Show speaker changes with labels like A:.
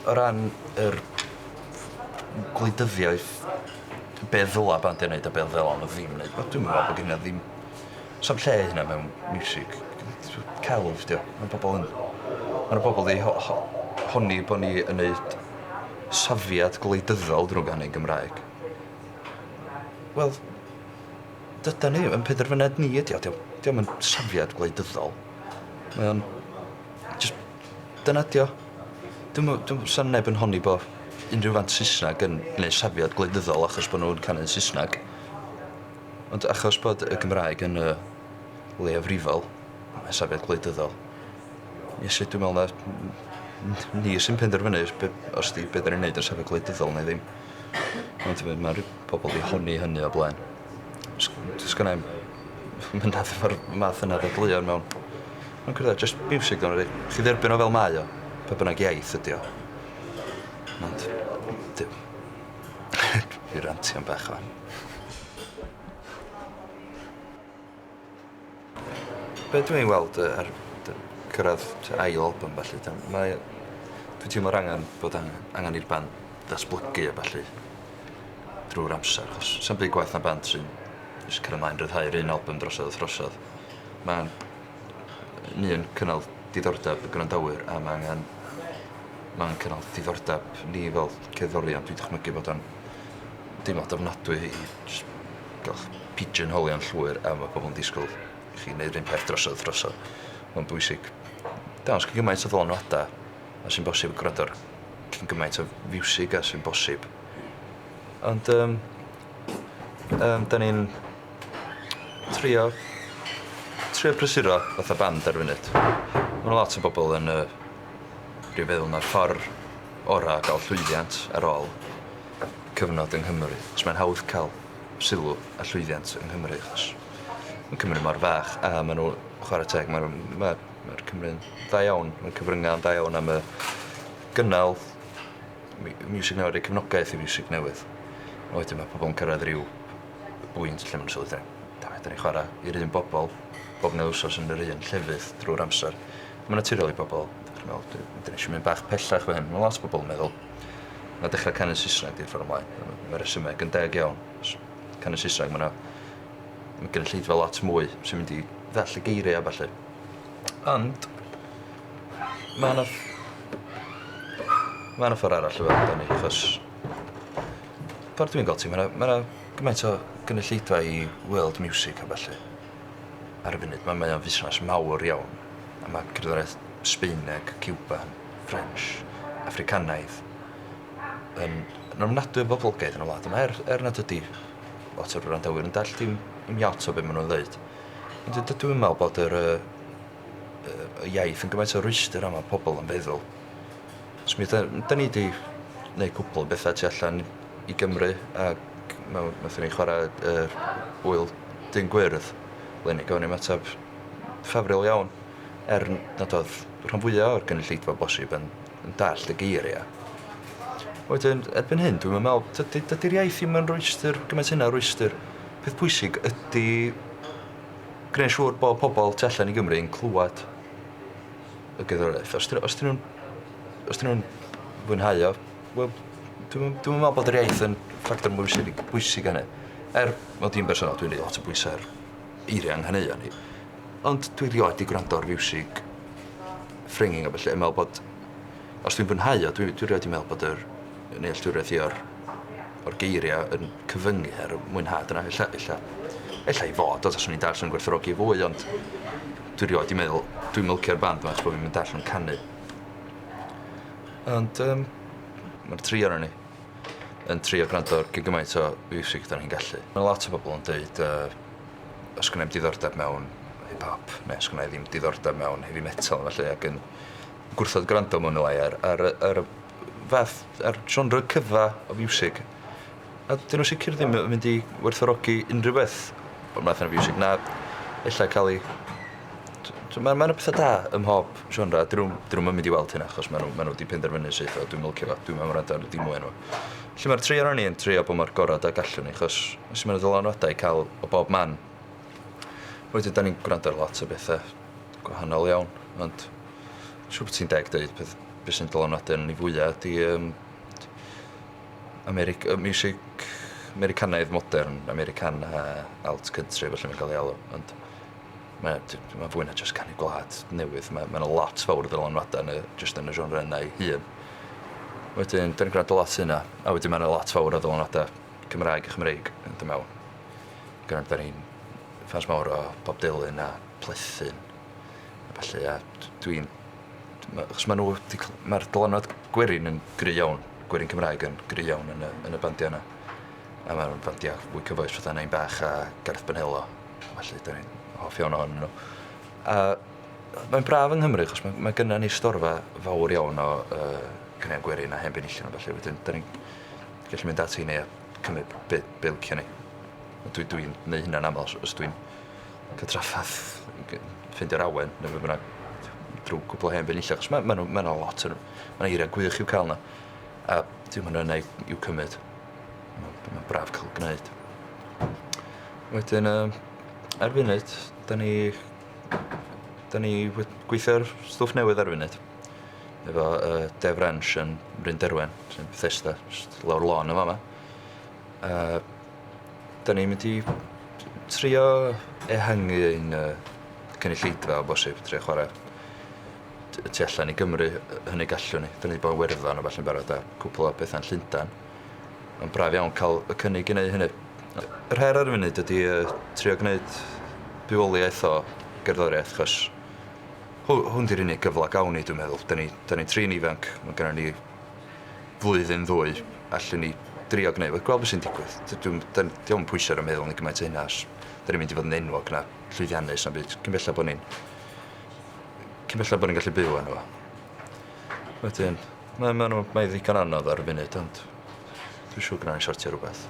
A: O ran yr gwleidyddiaeth, be ddyla bandiau wneud a be ddyla nhw ddim wneud, wel dwi'm yn meddwl bod gynna ddim... Sa'm lle i hynna mewn miwsig. Celf 'di o. Mae pobl yn... Mae 'na bobl 'di honni bod ni yn neud safiad gwleidyddol drwy ganu yn Gymraeg. Wel, dydan ni, yn penderfyniad ni ydi o, dio'm yn safiad gwleidyddol. Mae o'n jyst dyna 'di o. Dwi'm yn dwi'm 'sa neb yn honni bo' unrhyw fand Saesneg yn gneud safiad gwleidyddol achos bo' nw'n canu'n Saesneg. Ond achos bod y Gymraeg yn y leiafrifol, mae safiad gwleidyddol. Iesu, dwi'n meddwl na ni sy'n penderfynu os 'di be' 'dan ni'n neud yn safiad gwleidyddol neu ddim. Ond mae'r pobl 'di honni hynny o blaen. Sgynna i'm mynadd efo'r math yna o ddadleuon mewn mewn cerddoriaeth, jyst miwsig 'di o Chi dderbyn o fel mae o, pa bynnag iaith ydi o. Ond, duw. Fi rantio'n bach wan. Be dwi'n weld ar cyrraedd ail album felly, mae, dwi'n teimlo'r angen bod angen, angen i'r band ddatblygu a ballu drwy'r amser, achos sa'm byd gwaeth na band sy'n jyst cario mlaen rhyddhau'r un album drosodd a throsodd. Mae'n un cynnal diddordeb y gwrandawyr a mae angen mae'n cynnal diddordeb ni fel cerddorion. Dwi'n dychmygu bod o'n deimlad ofnadwy i jyst gael pigeonholio'n llwyr a mae pobl yn disgwyl i chi wneud yr un peth drosodd a throsodd. Mae'n bwysig dangos cyn gymaint o ddylanwadau a sy'n bosib gwrando ar cyn gymaint o fiwsig a sy'n bosib. Ond um, um, da ni'n trio, trio prysuro fatha band ar y funud. Mae lot o bobl yn uh, rhyw feddwl na'r ffordd orau o gael llwyddiant ar ôl cyfnod yng Nghymru. Os mae'n hawdd cael sylw a llwyddiant yng Nghymru, achos mae Cymru mor fach a maen nhw, chwarae teg, mae'r ma, ma Cymru'n dda iawn, mae'r cyfryngau yn dda iawn am y gynnal miwsig newydd, rhoi cefnogaeth i fiwsig newydd. A wedyn mae pobl yn cyrraedd rhyw bwynt lle maen nhw'n sylwi, da, da ni'n chwarae i'r un bobl bob neu wsos yn yr un llefydd drwy'r amser. Mae'n naturiol i bobl, dwi'n meddwl, dyn ni eisiau mynd bach pellach fe hyn. Mae lot o bobl yn meddwl na dechrau canu Saesneg di'r ffordd ymlaen. Mae'r rhesymeg yn deg iawn. Canu Saesneg, mae yna mae gynulleidfa lot mwy sy'n mynd i ddall y geiriau a ballu. Ond, mae yna mae yna ffordd arall o feddwl amdani, achos ffordd dwi'n gweld ti, mae yna ma 'na gymaint o gynulleidfa i world music a ballu ar y funud. Mae, mae o'n fusnes mawr iawn, a mae cerddoriaeth Sbaeneg, Cuban, French, Africanaidd yn, yn ofnadwy o boblogaidd yn y wlad yma, er, er nad ydy lot o'r wrandawyr yn dallt dim, dim iot o beth maen nhw'n dweud. Ond dwi'n meddwl bod yr, uh, y iaith yn gymaint o rwystr am mae pobl yn feddwl. So mi da, da ni wedi gwneud cwpl o bethau tu allan i Gymru a nathon ni chwarae yr ŵyl Dyn Gwyrdd leni, gafon ni ymateb ffafriol iawn er nad oedd rhan fwyaf o'r gynulleidfa bosib yn, yn dallt y geiriau. Wedyn, erbyn hyn, dwi'n meddwl, dydy'r dydy iaith ddim yn rwystr, gymaint hynna rwystr. Peth pwysig ydy gwneud siŵr bod pobl tu allan i Gymru yn clywed y gerddoriaeth. Os dyn, os dyn nhw'n os dyn nhw'n fwynhau o, wel, dwi'n dwi meddwl bod yr iaith yn ffactor mwy bwysig, bwysig hynny. Er, mod i'n bersonol, dwi'n rhoi lot o bwysau ar eiriau yng nghaneuon ni. Ond dwi rioed 'di gwrando ar fiwsig Ffrengig a ballu, yn meddwl bod, os dwi'n fwynhau o, dwi, dwi rioed 'di meddwl bod yr nealltwriaeth i o'r, o'r geiriau yn cyfyngu ar y mwynhad yna. Ella, ella, ella i fod, os o'n i'n darllen gwerthfawrogi fwy, ond dwi rioed 'di meddwl, dwi'n mylcio'r band yma achos bod fi'n mynd darllen canu. Ond um, mae'r tri ohonon ni yn trio gwrando ar gyn gymaint o fiwsig da ni'n gallu. Mae lot o bobl yn dweud uh, os gynna i'm diddordeb mewn hip hop neu os gynna i ddim diddordeb mewn heavy metal felly ac yn gwrthod gwrando mwy neu lai ar, ar, ar, y fath, ar genre cyfa o fiwsig. A dyn nhw sicr ddim yn mynd i werthfawrogi unrhyw beth o'r math yna o fiwsig na ella cael ei... Mae yna pethau da ym mhob genre, dyn nhw'n dyn nhw'm yn mynd i weld hynna achos maen nhw, maen nhw wedi penderfynu syth o dwi'n mylcio fo, dwi'n mynd wrando ar dim mwy nhw. Felly mae'r tri ohonon ni yn trio bod mor gorau a gallwn ni achos os mae yna ddylanwadau i cael o bob man. Wedyn da ni'n gwrando ar lot o bethau gwahanol iawn, ond siŵr bod ti'n deg dweud peth Be sy'n dylanwadu arnon ni fwya ydi miwsig Americanaidd modern, Americana, alt country felly mae'n cael ei alw, ond mae ma fwy na jyst canu gwlad newydd, mae 'na lot fawr o ddylanwadau yn y, jyst yn y genre yna ei hun. Wedyn, dyn ni'n gwrando lot hynna, a wedyn mae 'na lot fawr o ddylanwadau Cymraeg a Chymreig yn dod mewn. Gwrando, da ni'n ffans mawr o Bob Dylan a Plethyn, a ballu, a dwi'n... Achos maen nhw, mae'r dylanwad gwerin yn gry iawn, gwerin Cymraeg yn gry iawn yn y bandiau yna. A mae'r bandiau fwy cyfoes fatha Nain Bach a Gareth Bonello, felly da ni'n hoff iawn ohonyn nhw. A mae'n braf yng Nghymru, achos mae gynna ni storfa fawr iawn o caneuon gwerin a hen benillion a ballu. Wedyn, da ni'n gallu mynd at heini a cymryd be licio ni. Dwi'n neud hynna'n aml os dwi'n cael trafferth ffeindio'r awen neu be bynnag drwy cwpl o hen benillion, achos mae ma ma lot yn... Mae 'na eiriau gwych i'w cael 'na, a dwi'n mynd yna i'w cymryd. Mae'n braf cael gwneud. Wedyn, ar funud, da ni gweithio ar stwff newydd ar funud. Efo Dev Wrench yn Bryn Derwen, sy'n Bethesda, jyst lawr lôn yn fama. Da ni'n mynd i trio ehangu ein cynulleidfa o bosib, trio chwarae tu allan i Gymru, hynny gallwn ni. Da ni wedi bod yn Werddon a falle'n barod a cwpl o bethau'n Llundain. Mae'n braf iawn cael y cynnig i wneud hynny. Yr her ar y funud ydy trio gwneud bywoliaeth o gerddoriaeth, chos hwn di'r unig gyfle gawn ni, dwi'n meddwl. Da ni tri'n ifanc, mae gennym ni flwyddyn ddwy allwn ni drio gwneud, gweld beth sy'n digwydd. Dwi'n dio'm pwysau ar y meddwl ni gymaint o hynna, os da ni'n mynd i fod yn enwog na llwyddiannus na byd, cyn bellad bod ni'n gallu byw arno fo. Wedyn, mae ddigon anodd ar y funud, ond dwi'n siŵr gwnawn ni sortio rhywbeth.